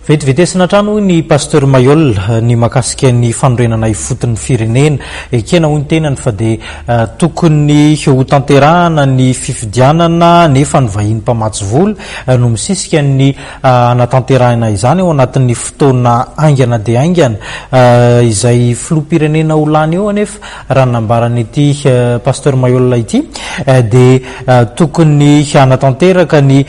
Vetivetesina hatrany hoy ny Pasteur Mailhol ny mahakasika ny fanorenana ifotony firenena. Ekena hoy ny tenany fa dia tokony hotanterahana ny fifidianana nefa ny vahiny mpamatsy vola no misisika ny hanatanterahina izany ao anatin'ny fotoana haingana dia haingana. Izay filoham-pirenena ho lany eo anefa raha ny nambaran'ity Pasteur Mailhol ity dia tokony hanatanteraka ny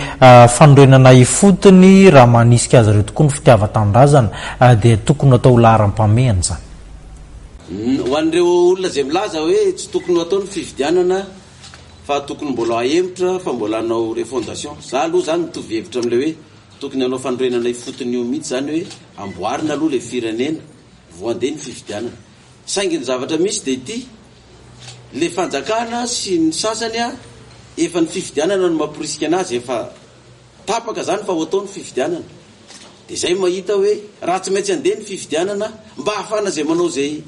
fanorenana ifotony raha manisika azy ireo tokoa ny fitiavan-tanindrazana dia tokony ho atao laharam-pahamehana izany. Ho an'ireo olona izay milaza hoe tsy tokony ho atao ny fifidianana fa tokony mbola ahemotra fa mbola hanao refondation. Za aloha zany mitovy hevitra amin'ilay hoe tokony hanao fanorenana ifotony io mihitsy zany hoe amboarina aloha ilay firenena vao handeha ny fifidianana. Saingy ny zavatra misy dia ity, ilay fanjakana sy ny sasany efa ny fifidianana no mamporisika anazy, efa tapaka zany fa ho atao ny fifidianana. Dia zay mahita hoe raha tsy maintsy handeha ny fifidianana mba hahafahana izay manao izay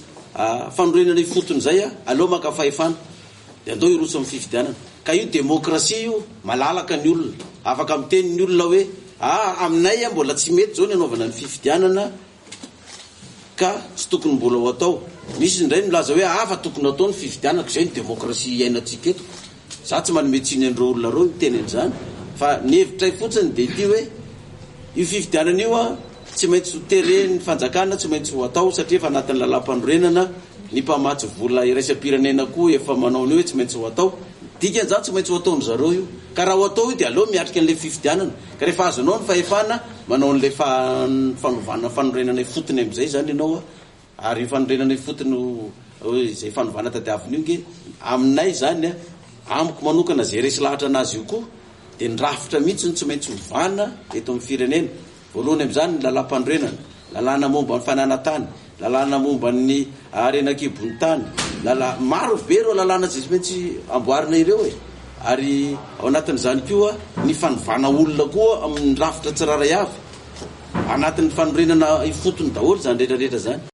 fanorenana ifotony izay, aleo maka fahefana. Dia andao hiroso amin'ny fifidianana. Ka io demokrasia io, malalaka ny olona. Afaka miteny ny olona hoe, ah, aminay mbola tsy mety izao ny hanaovana ny fifidianana ka tsy tokony mbola ho atao. Misy indray milaza hoe, ah, fa tokony hatao ny fifidianana, ka izay ny demokrasia iainantsika eto. Za tsy manome tsiny an'ireo olona ireo miteny an'izany, fa ny hevitray fotsiny dia ity hoe, io fifidianana io an, tsy maintsy ho teren'ny fanjakana, tsy maintsy ho atao satria efa anatin'ny lalàmpanorenana, ny mpamatsy vola iraisam-pirenena koa efa manao an'io hoe tsy maintsy ho atao. Ny dikan'izany tsy maintsy ho ataon-dry zareo io. Ka raha ho atao io dia aleo miatrika an'ilay fifidianana. Ka rehefa azonao ny fahefana, manao an'ilay fanovana fanorenana ifotony amin'izay izany ianao, ary io fanorenana ifotony izay fanovana tadiavina io nge, aminay izany, amiko manokana izay resy lahatra an'azy io koa, dia ny rafitra mihitsy no tsy maintsy ovana eto amin'ny firenena. Voalohany amin'izany ny lalàmpanorenana, lalàna momba ny fananan-tany, lalàna momba ny harena an-kibon'ny tany, lalà, maro be ireo lalàna izay tsy maintsy amboarina ireo e! Ary ao anatin'izany koa ny fanovana olona koa amin'ny rafitra tsirairay avy, anatin'ny fanorenana ifotony daholo izany rehetra rehetra izany.